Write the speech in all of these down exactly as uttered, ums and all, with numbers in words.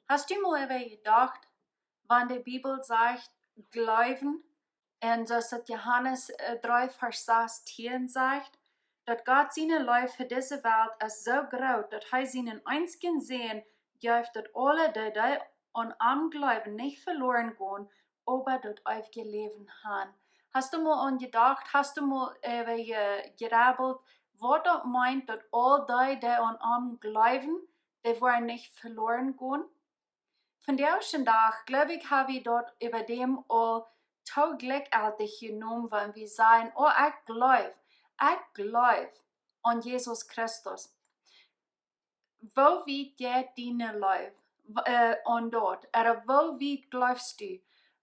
Hast du mol äwa jedocht, wan de Bibel sajcht, jleewen, un soo aus daut Johanes, äh, dree Varsch sastieen sajcht, daut Gott siene Leew fa dise Welt es soo groot, daut hee sienen eensjen Sän jeef, daut aule, dee, dee aun am jleewen, nich veloren gonen, oba daut eewje Läwen han. Hast du mol aun jedocht, hast du mol, äh, äwa je-, jegrabbelt, waut daut meent, daut aul dee, dee aun am jleewen, dee woaren nich veloren gonen? Vondoag dän Dach, jleew ekj, hab wie daut äwa däm aul too jlikjjeltich jenomen, wan wie sajen: "Oh, ekj jleew, ekj jleew aun Jesus Christus." Woo wiet jeit diene Leew, w-, äh, aun daut? Ooda woo wiet jleefst du?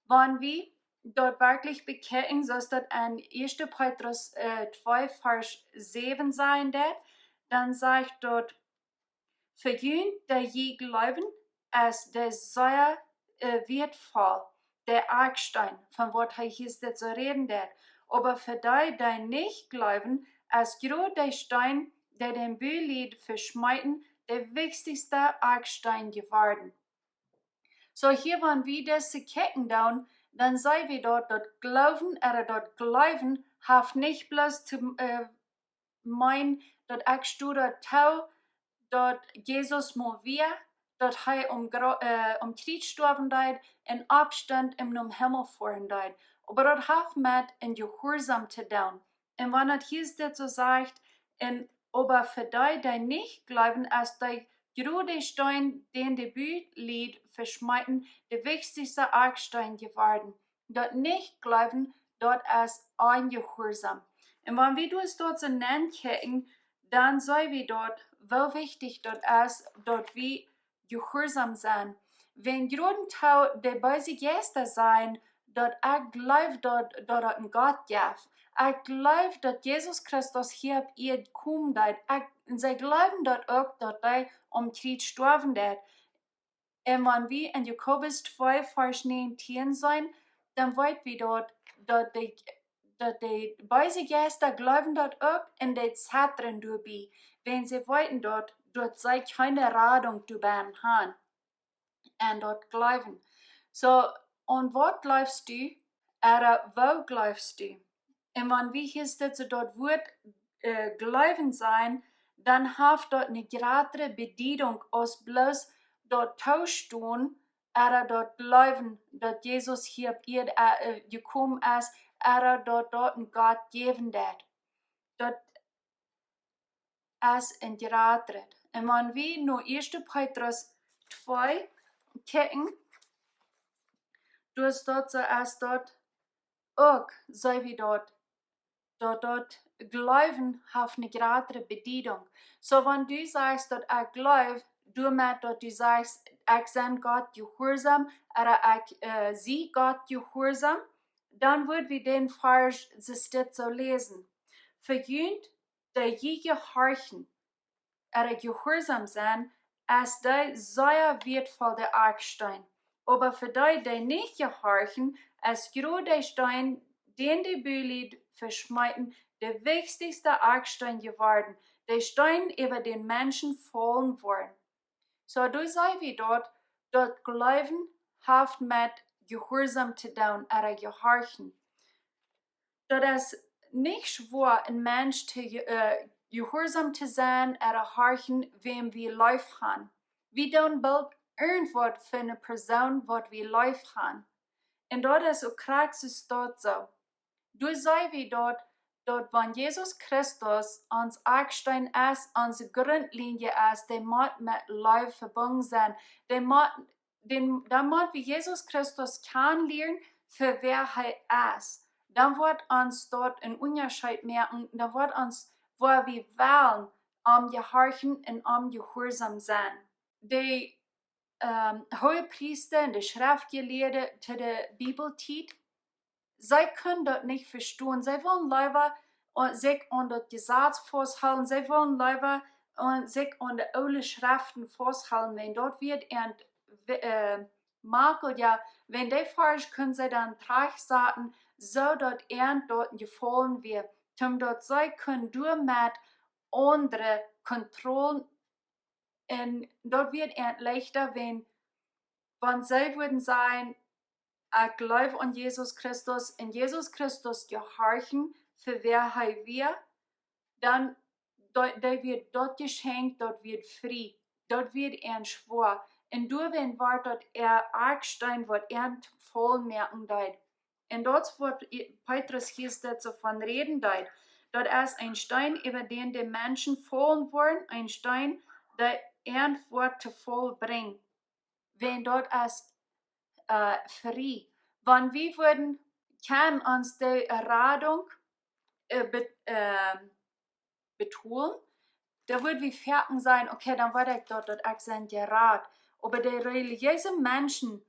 Wan wie daut werkjlich bekjikjen, soo aus daut en ieeschte Petrus, äh, twee Varsch säwen sajen deit, dan sajcht daut: "Fa junt, dee jie jleewen, es dee sea, äh, wieetvoll, dee Akjsteen, von waut hee hia dit soo räden deit. Oba fa dee, dee nich jleewen, es jrod dee Steen, dee dän Bulied veschmeeten, de wichtichste Akjsteen jeworden." Soo hia, wan wie dise kjikjen doonen, dan seenen wie daut, daut jleewen, ooda daut jleewen, haft nich bloos to, äh, meenen, daut ekj sto doatoo, daut Jesus mol wia, daut hee aum Kjra-, äh, aum Kjriez stoawen deed un oppstunt un nom Himmel foaren deed. Oba daut haft met een Jehuarsaum to doonen. Un wan daut hia dit soo sajcht, un oba fa dee, dee nich jleewen, es dee jrode Steen, dän de Bulied veschmeeten, de wichtichste Akjsteen jeworden. Daut nich jleewen, daut es Onjehuarsaum. Un wan wie dus doa soo nenkjikjen, dan seenen wie daut, woo wichtich daut es, daut wie jehuarsaum sennen. Wan jroden too de beese Jeista sajen, daut ekj jleew daut, daut et een Gott jeft. Ekj jleew daut Jesus Christus hia opp Ieed komen deed. Ekj, un see jleewen daut uk, daut hee aum Kjriez stoawen deed. Un wan wie en Jakobus twee Varsch näajentieen seenen, dan weet wie daut, daut de, daut de beese Jeista jleewen daut uk un dee zetren doabie, wan see weeten daut, daut see kjeene Radunk doabie han. Un daut jleewen. Soo, aun waut jleefst du? Ooda woo jleefst du? Un wan wie hia dit soo daut Wuat, äh, jleewen seenen, dan haft daut eene jratre Bediedunk aus bloos daut toostonen, ooda daut jleewen, daut Jesus hia opp Ieed, äh, äh, jekomen es, ooda daut daut een Gott jäwen deit. Daut es een jratret. Un wan wie no ieeschte Petrus twee kjikjen, doa es daut soo aus daut uk, seenen wie daut, daut daut Jleewen haft eene jratre Bediedunk. Soo, wan du sajchst daut ekj jleew, doamet daut du sajchst, ekj sie Gott jehuarsaum, ooda ekj, äh, sie Gott jehuarsaum, dan wudd wie dän Varsch soo dit soo läsen. Fa junt, dee jie jehorchen, ooda jehuarsaum sennen, es dee sea wieetvoll, de Akjsteen. Oba fa dee, dee nich jehorchen, es jrod dee Steen, dän de Bulied veschmeeten, de wichtichste Akjsteen jeworden, de Steen, äwa dän Menschen faulen woaren. Soo, doa seenen wie daut, daut Jleewen haft met jehuarsaum to doonen, ooda jehorchen. Daut es nich schwoa, een Mensch to je-, äh, jehuarsaum to sennen, ooda horchen, wäm wie leef han. Wie doonen boolt irjentwaut fa eene Persoon, waut wie leef han. Un daut es uk krakjt soo soo. Doa seenen wie daut, daut wan Jesus Christus ons Akjsteen es, onse Grundlienje es, dee mott met Leew vebungen sennen. Dee mott, dän, dan mott wie Jesus Christus kjanen lieren fa wäa hee es. Dan woat ons daut een Unjascheet moaken, dan woat ons, woo wie wellen, am jehorchen un am jehuarsaum sennen. De, ähm, Hoopriesta un de Schreftjelieede to de Bibeltiet, see kunnen daut nich vestonen. See wullen leewa aun, sikj aun daut Jesaz fausthoolen. See wullen leewa aun, sikj aun de oole Schreften fausthoolen. Wan daut wia äant, äh, Makel, jo, wan dee Varsch kunnen see dan trigjsaten, soo daut äant daut een Jefaulen wia, om daut see kunnen doamet aundre kontrollen. Un daut wia äant leichta, wan Wan see wudden sajen: "Ekj jleew aun Jesus Christus", un Jesus Christus jehorchen fa wäa hee wia, dan dee, dee wia daut Jeschenkj, daut wia frie, daut wia een schwoa. Un doawäajen wort daut äa Akjsteen, waut an faul moaken deed. Un daut es waut Petrus hia soo von räden deed. Daut es een Steen, äwa dän de Menschen faulen woaren, een Steen, dee an woat to faul brinjen. Wan daut es, äh, frie. Wan wie wudden kjennen ons de Radunk, äh, be-, äh, betolen, dan wudden wie foaken sajen: "Okay, dan weet ekj daut, daut ekj sie jerat." Oba de relijeese Menschen,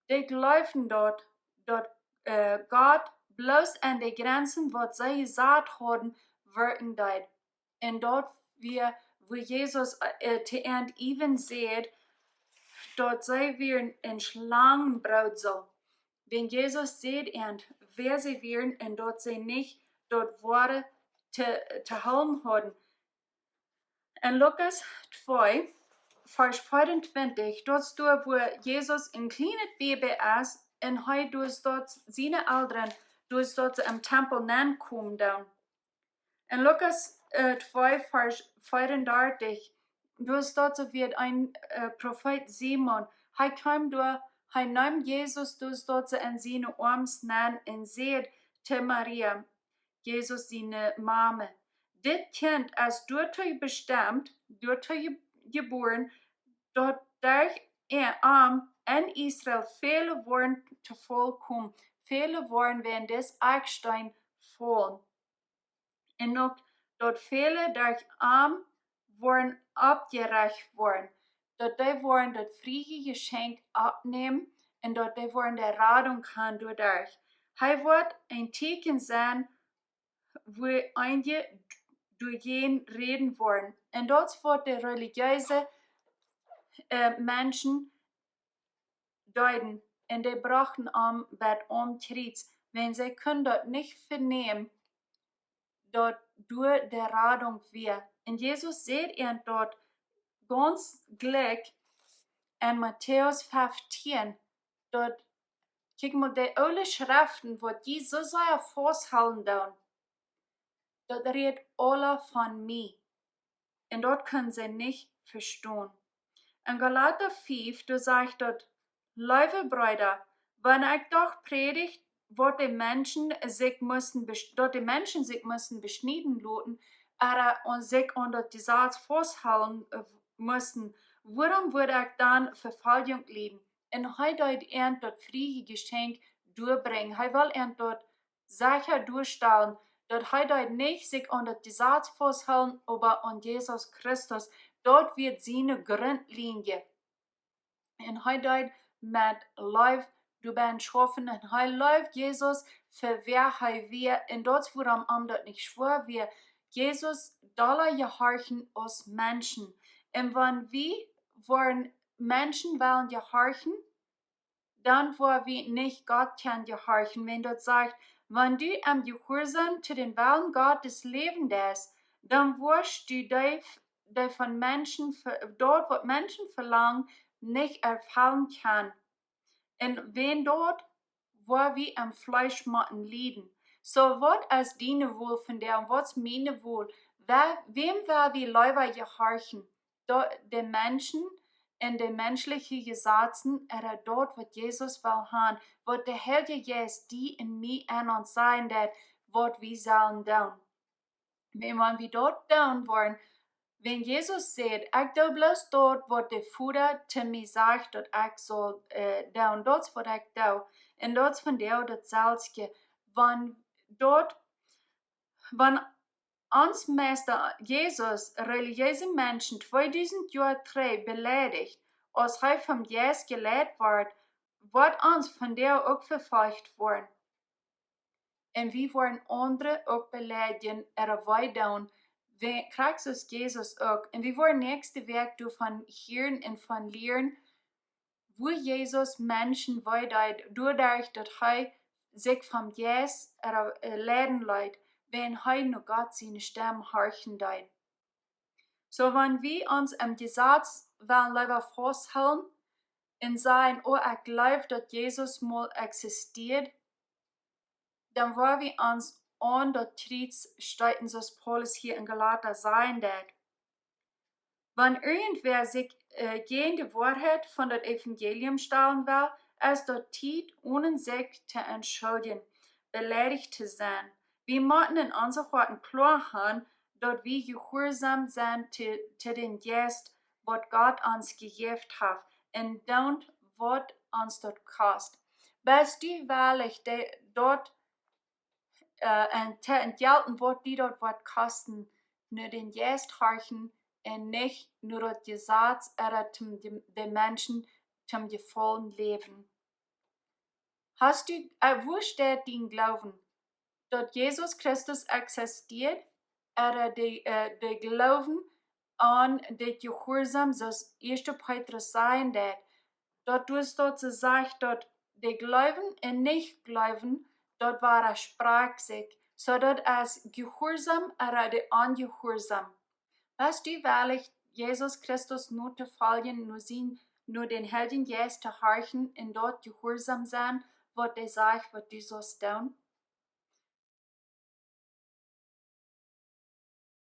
dee jleewden daut, daut, äh, Gott bloos aun de Grenzen, waut see jesat hauden, wirkjen deed. Un daut wia, wua Jesus, äh, to an äwen säd, daut see wieren een Schlangenbroot soo. Wan Jesus säd an, wäa see wieren un daut see nich daut woare to, to hoolen hauden. En Lukas twee, Varsch vierundzwanzig, daut es doa, wua Jesus een kjlienet Baby es un hee, doa es daut siene Elren, doa es daut see em Tempel nenkomen doonen. En Lukas, äh, twee, Varsch vierunddreißig, doa es daut see wia een, äh, Profeet Simeon. Hee kjeem doa, hee neem Jesus, doa es daut see en siene Oarms nen un säd to Maria, Jesus siene Mame: "Dit Kjint es doatoo bestemt, doatoo je-, jebuaren, daut derch am en Israel väle woaren to Faul komen, väle woaren wäajen dis Akjsteen faulen." Un uk daut väle derch am woaren oppjerecht woaren, daut dee woaren daut frie Jeschenkj oppnämen un daut dee woaren de Radunk han doaderch. Hee woat een Tieekjen sennen, wua eenje doajäajen räden woaren. Un daut es waut de relijeese, äh, Menschen deeden. Un dee brochten am bat aum Kjriez, wan see kunnen daut nich venämen, daut doa de Radunk wia. Un Jesus säd an daut gaunz jlikj en Matäus feftieen, daut, kjikj mol, de oole Schreften, waut dee soo sea fausthoolen doonen, daut rät aula von mie. Un daut kunnen see nich vestonen. En Galata fief, doa sajcht daut: "Leewe Breeda, wan ekj doch prädj, waut de Menschen sikj musten bes-, daut de Menschen sikj musten beschnieden loten, ooda aun sikj aun daut Jesaz fausthoolen, äh, musten, wuarom wudd ekj dan Vefoljunk lieden?" Un hee deed an daut frie Jeschenkj doabrinjen. Hee well an daut secha doastalen, daut hee deed nich sikj aun daut Jesaz fausthoolen, oba aun Jesus Christus. Daut wia siene Grundlinie. Un hee deed met Leew doabennen schaufen un hee leewd Jesus fa wäa hee wia. Un daut es wuarom am daut nich schwoa wia, Jesus dolla jehorchen aus Menschen. Un wan wie woaren Menschen wellen jehorchen, dan woa wie nich Gott kjennen jehorchen. Wan daut sajcht, wan du em Jehuarsaum to dän Wellen Gottes läwen deist, dan woascht du dee, dee von Menschen ve-, daut waut Menschen velangen, nich erfellen kjennen. Un wan daut, woa wie em Fleesch motten lieden. Soo, waut es diene Wol von däa un waut es miene Wol? Wa-, wäm woa wie leewa jehorchen? Daut, de Menschen un de menschliche Jesazen, ooda daut waut Jesus well han, waut de Heilje Jeist die un mie aun ons sajen deit, waut wie sellen doonen. Wan, wan wie daut doonen woaren, wan Jesus sajcht: "Ekj doo bloos daut waut de Voda to mie sajcht daut ekj saul, äh, doonen", daut es waut ekj doo. Un daut es vondoag daut selwje. Wan daut, wan ons Meista Jesus relijeese Menschen tweedusent Joa trigj beleidicht, aus hee vom Jeist jeleit wort, woat ons vondoag uk vefolcht woaren. Un wie woaren aundre uk beleidjen, ooda wee doonen, we-, krakjt soo aus Jesus uk. Un wie woaren näakjste Wäakj doavon hieren un von lieren, woo Jesus Menschen wee deed, doaderch daut hee sikj vom Jeist, äh, leiden leet, wan hee no Gott siene Stemm horchen deed. Soo, wan wie ons aum Jesaz wellen leewa fausthoolen, un sajen: "Oh, ekj jleew daut Jesus mol existieed," dan woa wie ons aun daut Kjriez steeten, soo aus Paulus hia en Galata sajen deed. Wan irjentwäa sikj, äh, jäajen de Woarheit von daut Evangelium stalen well, es daut Tiet, onen sikj to entschuldjen, beleidicht to sennen. Wie motten en onse Hoaten kloa han, daut wie jehuarsom sent to, to dän Jeist, waut Gott ons jejäft haft, un doonen, waut ons daut kost. Best du wellich, de, daut, äh, un to entjelten, waut die daut woat kosten, no dän Jeist horchen un nich no daut Jesaz ooda toom de, de Menschen toom Jefaulen läwen? Hast du, äh, woo steit dien Gloowen? Daut Jesus Christus existieed, ooda de, äh, de Gloowen aun de Jehuarsom, soo aus ieeschte Petrus sajen deed? Daut du daut soo sajchst, daut de Gloowen un nich Gloowen, daut wadasprakjt sikj, soo daut es Jehuarsom ooda de Onjehuarsom. Best du wellich, Jesus Christus notofoljen, no sien, no dän Heiljen Jeist to horchen un daut jehuarsom sennen, waut hee sajcht, waut du saust doonen?